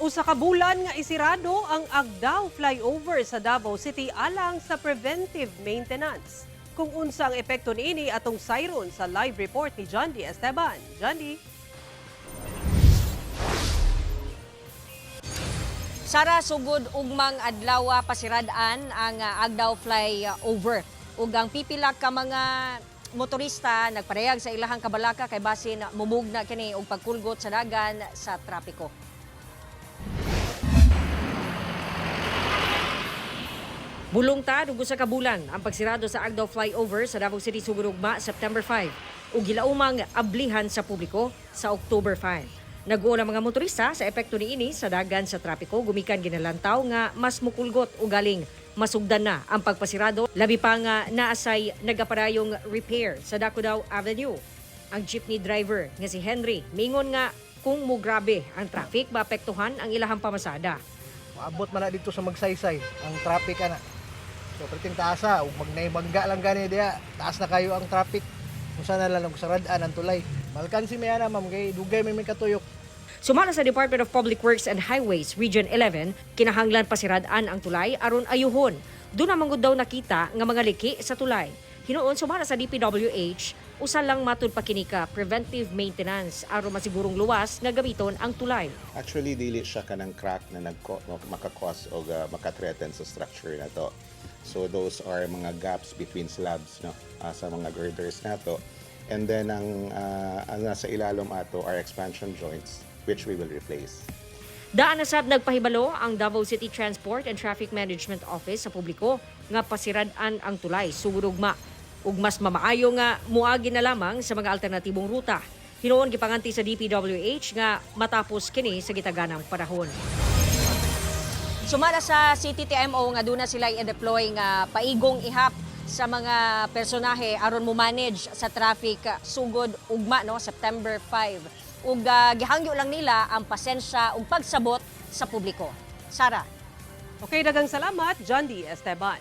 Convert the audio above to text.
Usa ka bulan nga isirado ang Agdao Flyover sa Davao City alang sa preventive maintenance. Kung unsa ang epekto niini, atong sayron sa live report ni John D. Esteban. John D. Sara, sugod ugmang adlaw pasirad-an ang Agdao Flyover. Ug ang pipila ka mga motorista nagparehag sa ilahang kabalaka kay basin mumugna kini og pagkulgot sa dagan sa trapiko. Bulong ta ug usa ka bulan ang pagsirado sa Agdao Flyover sa Davao City sugod ugma September 5 ug gilaumang ablihan sa publiko sa October 5. Nag-uol ang mga motorista sa epekto niini sa dagan sa trapiko gumikan ginalantaw nga mas mukulgot o galing masugdan na ang pagpasirado, labi pa nga naasay nagaparayong repair sa Dacudao Avenue. Ang jeepney driver nga si Henry mingon nga kung mugrabe ang traffic, maapektuhan ang ilahang pamasada. Maabot man na dito sa Magsaysay ang traffic ana. So perting taasa ug magnaibangga lang gani diha, taas na kayo ang traffic. Unsa na lang og sarad-an ang tulay. Malkansi may ana, ma'am, kay dugay may katuyok. Sumala sa Department of Public Works and Highways Region 11, kinahanglan pasirad-an ang tulay aron ayuhon. Doon naman gud daw nakita nga mga liki sa tulay. Hinuon, sumala sa DPWH, usa lang matud pa kini ka preventive maintenance aron masigurong luwas nga gamiton ang tulay. Actually, dili siya kanang crack na maka-cause o maka-threaten sa structure na to. So those are mga gaps between slabs, no, sa mga girders nato. And then ang nasa ilalom ato are expansion joints which we will replace. Daan na sab nagpahibalo ang Davao City Transport and Traffic Management Office sa publiko nga pasirad-an ang tulay sugod ugma ug mas mamaayo nga muagi na lamang sa mga alternatibong ruta. Hinuon, gipanganti sa DPWH nga matapos kini sa gitaganang panahon. Sumala sa CTTMO nga duna sila i-deploy nga paigong ihap sa mga personahe aron mo manage sa traffic sugod ugma, no, September 5. Ug gihangyo lang nila ang pasensya ug pagsabot sa publiko. Sara. Okay, daghang salamat, John D. Esteban.